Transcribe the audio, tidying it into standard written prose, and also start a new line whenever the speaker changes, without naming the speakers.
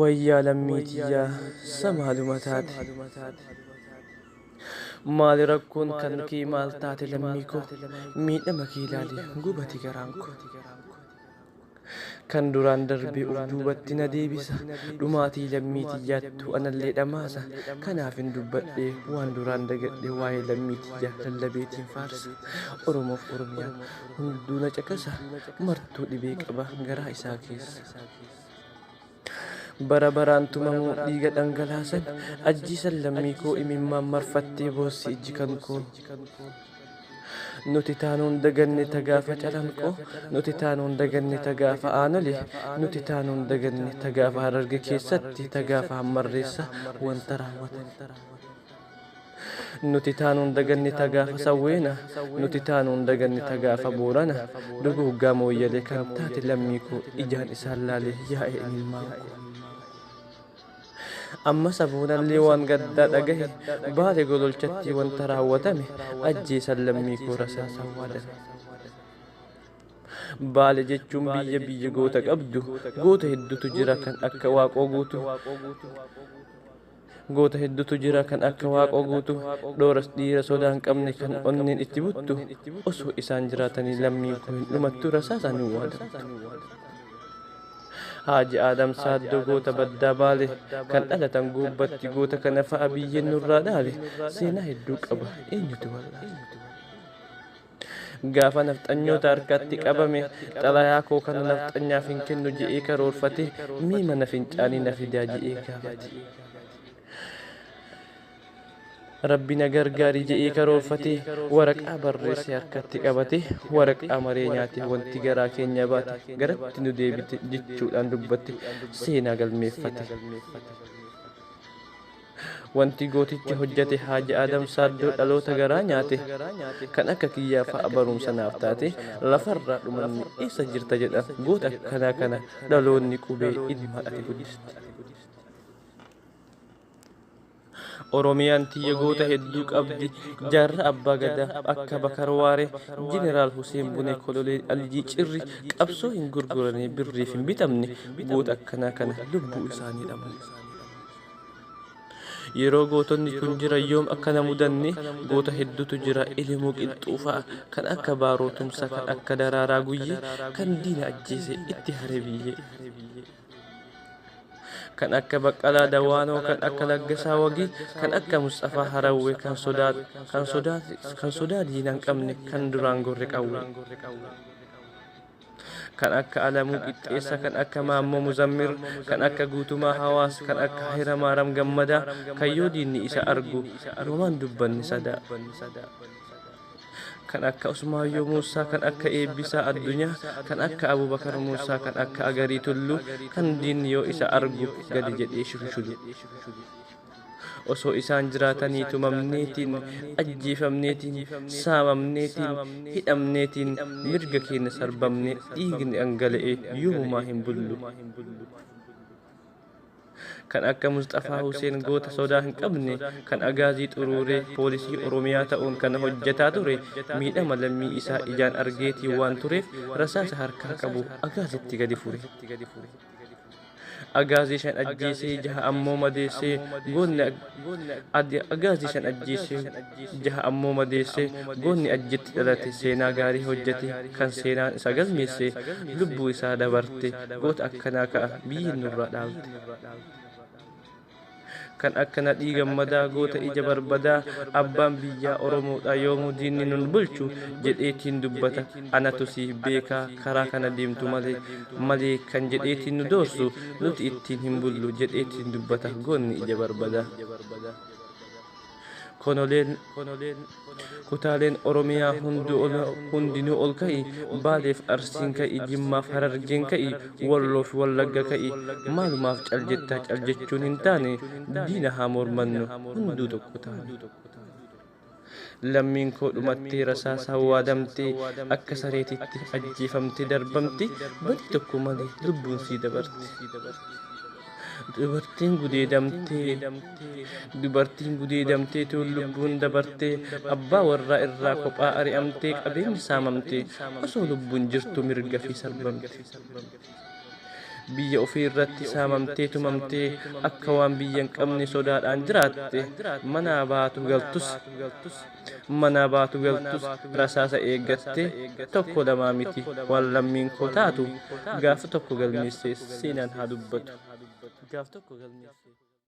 Wayyaa lammii tiyyaa samaaluma taate. Maali rakkoon kan kee maal taate lammii koo miidhama kee ilaale gubate garaan koo. Kan duraan darbee of duubatti na deebisa dhumaatii lammii tiyyaattu anallee dhamaasa kanaaf hin dubbadhee waan duraan dagadhe waa'ee lammii tiyyaa lallabeetiin faarsa Oromoof Oromiyaan hunduu na caqasa martuu dhibee qaba garaa isaa keessa. Bara baraan tumamuu dhiiga dhangalaasan ajjiisan lammii koo imimmaan marfattee boossi ijji kan koo. Nuti taanuun daganne tagaafa calanqoo, nuti taanuun daganne tagaafa aanole, nuti taanuun daganne tagaafa hararge keessatti tagaafa hammarreessa wanta raawwatan. Nuti taanuun daganne tagaafa sawweena, nuti taanuun daganne tagaafa boorana, duguuggaa mooyyalee kan taate lammii koo ijaan isaan laalee yaa'e imimmaan koo. Amma saboonallee waan gaddaa dhagahe baale gololchatti wanta raawwatame ajjeesan lammii koo rasaasaan waadame. Baale jechuun biyya biyya goota qabdu goota hedduutu jira kan akka waaqoo guutu. Goota hedduutu jira kan akka waaqoo guutu dhooras dhiira sodaa hin qabne kan onneen itti buttu osoo isaan jiraatanii lammiin koo hin dhumattu rasaasaan hin waadamtu. Haaji Aadam Saaddoo goota baddaa baale kan dhalatan guubbatti goota kana fa'a biyyeen nurraa dhaale seenaa hedduu qaba eenyutu wallaale. Gaafa nafxanyoota harkatti qabame xalayaa koo kana nafxanyaaf hin kennu je'ee karoorfate mii mana fincaanii na fidaa je'ee gaafate. Rabbi na gargaari je'ee karoorfate waraqaa barreessee harkatti qabate waraqaa maree nyaate wanti garaa keenya baate garatti nu deebite jechuudhaan dubbatte seenaa galmeeffate. Wanti gootichi hojjate Haaji Aadam Saaddoo dhaloota garaa nyaate kan akka kiyyaa fa'a barumsa naaf taate lafarraa dhumanni eessa jirta jedhan goota akkanaa kana dhaloonni qubee ilmaan ati guddiste. Oromiyaan tiyya goota hedduu qabdi jaarraa abbaa gadaa akka Bakar Waaree Jeneraal Huseen Bunee Koloneel Alijii Cirri qabsoo hin gurguranii birriif hin bitamne goota akkanaa kana lubbuu isaanii dhabne. Yeroo gootonni kun jira yoom akka na mudanne goota hedduutu jira Elemuu Qilxuu fa'a kan akka Baaroo Tumsaa kan akka Daraaraa Guyyee kan diina ajjeese itti hare biyyee. Kan akka Baqqalaa Dawaanoo kan akka Laggasaa Wagii kan akka Musxafaa Harawwee kan sodaa kan sodaa kan sodaa diina hin qabne kan duraan gorre qawwee. Kan akka Alamuu Qixxeessaa kan akka Maammoo Muzammir kan akka Guutumaa Hawaas kan akka Hayramaaram Gammadaa kan yoo diinni isa argu yoomaan dubbanne sadaa. Kan akka Usmaayyoo Muusaa kan akka Eebbisaa Addunyaa kan akka Abubakar Muusaa kan akka Agarii Tulluu kan diinni yoo isa argu gadi jedhee shulshulu. Osoo isaan jiraatanii tumamneetiin ajjeefamneetiin saamamneetiin hidhamneetiin mirga keenya sarbamnee dhiigni dhangala'ee yoomumaa hin bullu. Kan akka Musxafaa Huseen goota sodaa hin qabne kan agaazii xuruuree poolisii Oromiyaa ta'uun kan hojjetaa ture miidhama lammii isaa ijaan argeetiin waan tureef rasaasa harkaa qabu agaazitti gadi fure. Agaazii shan ajjeesee jaha ammoo madeessee goonni agaazii shan ajjeesee jaha ammoo madeessee goonni ajjitti dhalate seenaa gaarii hojjete kan seenaan isa galmeesse lubbuu isaa dabarte goota akkanaa ka'a biyyi nurraa dhaalte. Kan akka Nadhii Gammadaa goota ija barbadaa abbaan biyyaa Oromoodha yoomuu diinni nun bulchu jedheetiin dubbata anatu siif beekaa karaa kana deemtu malee malee kan jedheetiin nu doorsu nuti ittiin hin bullu jedheetiin dubbata goonni ija barbadaa. Konoleen kutaaleen Oromiyaa hundinuu ol ka'i Baaleef Arsiin ka'i Jimmaaf Harargeen ka'i Walloof Wallagga ka'i maalumaaf cal jettaa cal jechuun hin taane diina haa mormannu hunduu tokko taane. Lammiin koo dhumattee rasaasaan waadamtee akka sareetitti ajjeefamtee darbamte badii tokko malee lubbuun sii dabarte. Dubartiin gudeedamtee dubartiin gudeedamtee tuun lubbuun dabartee abbaa warraa irraa kophaa ari'amtee qabeenya saamamte osoo lubbuun jirtu mirga fi sarbamte. Biyya ofii irratti saamamtee tumamtee akka waan biyya hin qabne sodaadhaan jiraatte. Manaa baatu galtus, manaa baatu galtus rasaasa eeggattee. Tokko lamaa miti waan lammiin koo taatu. Gaafa tokko galmeessee seenaan haa dubbatu. Gaaf tokko galmeessee.